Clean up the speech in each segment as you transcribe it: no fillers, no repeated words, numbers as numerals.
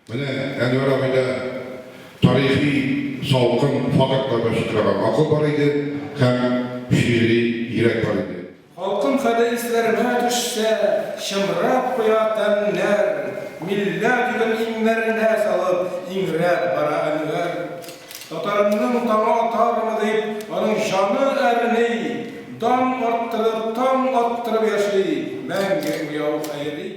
Менә Әнвәр абыйда тарихи салкын фактлар белән чытыраган акыл бар иде һәм шигъри йөрәк бар иде. Халкым хәле исләремә төшсә, Чымрап куя тәннәр. Милләт йөген иңнәренә салып, Иңрәп бара Әнвәр. Татарымның таңы атармы дип, Аның җаны әрни. Дан арттырып, таң аттырып яши Мәңге уяу Хәйри.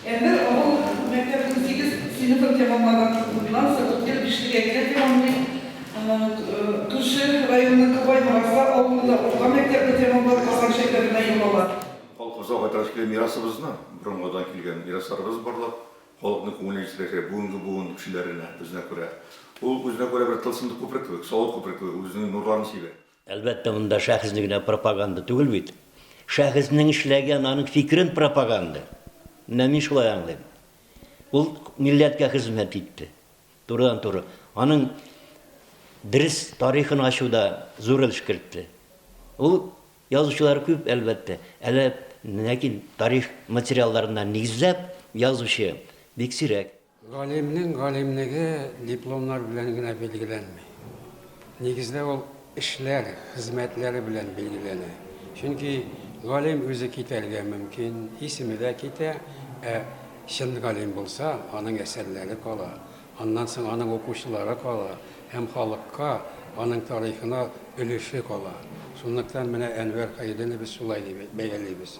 Әнвәр авыл мәктәбенең сигез сыйныфын тәмамлаганнан соң, ел бишлегә генә тәмамлый. Күрше районның Кабай Мораса авылында урта мәктәпне тәмамлап, Казан шәһәренә юл ала. Халкыбызга кайтарып килгән мирасыбызны, борынгыдан килгән мирасларыбыз барлап, халыкның күңеленә җиткерергә кирәк, бүгенге буын кешеләренә, үзенә күрә. Ул үзенә күрә бер тылсымлы күпер кебек, салават күпере кебек, үзенең нурларын сибә. Әлбәттә, монда шәхесне генә пропаганда түгел бит. Шәхеснең эшләгән, аның фикерен пропаганда. Менә мин шулай аңлыйм. Ул милләткә хезмәт итте. Турыдан-туры. Аның дөрес тарихын ачуда зур өлеш кертте. Ул язучылар күп, әлбәттә. Әле ләкин тарих материалларына нигезләп язучы бик сирәк. Галимнең галимлеге дипломнар белән генә билгеләнми. Нигездә ул эшләр, хезмәтләре белән билгеләнә. Чөнки галим үзе китәргә мөмкин, исеме дә китә, ә чын галим булса, аның әсәрләре кала, аннан соң аның укучылары кала һәм халыкка, аның тарихына өлеше кала. Шунлыктан менә Әнвәр Хәйрине без шулай дип бәялибез.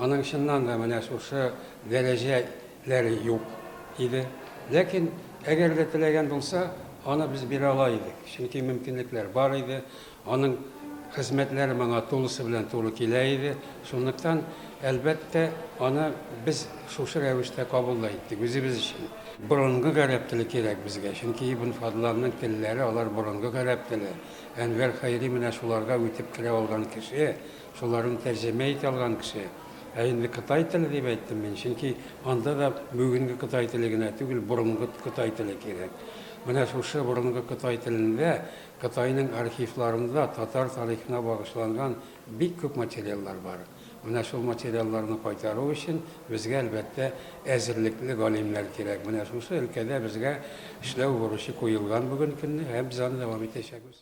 Аның чыннан да менә шушы дәрәҗә Ләре юк иде. Ләкин, әгәр дә теләгән булса, аны без бирә ала идек. Чөнки мөмкинлекләр бар иде. Аның хезмәтләре моңа тулысы белән туры килә иде. Шунлыктан, әлбәттә, аны без шушы рәвештә кабул да иттек, үзебез өчен. Борынгы гарәп теле кирәк безгә, чөнки Ибн Фадланның телләре, алар борынгы гарәп теле. Әнвәр Хәйри менә шуларга үтеп керә алган кеше, шуларны тәрҗемә итә алган кеше. Ә инде кытай теле дип әйттем мин, чөнки анда да бүгенге кытай теле генә түгел, борынгы кытай теле кирәк. Менә шушы борынгы кытай телендә Кытайның архивларында татар тарихына багышланган бик күп материаллар бар. Менә шул материалларны кайтару өчен безгә, әлбәттә, әзерлекле галимнәр кирәк. Менә шушы өлкәдә безгә эшләү бурычы куелган бүген көнне һәм без аны дәвам итәчәкбез.